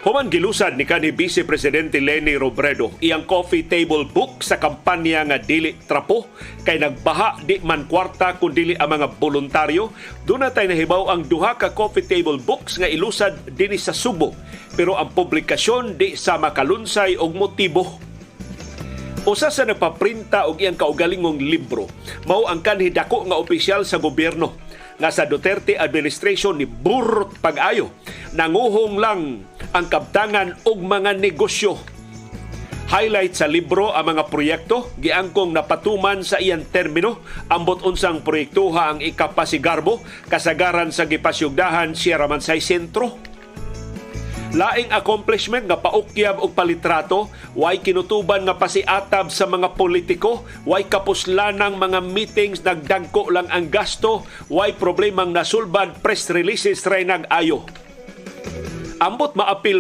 Human gilusad ni kanhi Vice Presidente Leni Robredo iyang coffee table book sa kampanya nga dili trapo kay nagbaha, di man kwarta kun dili ang mga voluntaryo. Duna tay nahibaw ang duha ka coffee table books nga ilusad dinhi sa Subo, pero ang publikasyon di sa makalunsay og motibo. Usa sa nagpaprinta og iyang kaugalingong libro mao ang kanhi dako nga opisyal sa gobyerno nga sa Duterte administration ni burot pag-ayo. Nanguhong lang ang kabtangan og mga negosyo. Highlight sa libro ang mga proyekto giangkong napatuman sa iyang termino. Ambot unsang proyektuha ang ikapasigarbo, kasagaran sa gipasyugdahan Sierra Mansay Sentro. Laing accomplishment nga paukyab og palitrato, way kinutuban nga pasiatab sa mga politiko, way kapuslanang mga meetings, nagdagko lang ang gasto, way problemang nasulbad, press releases ray nag-ayo. Ambot maapil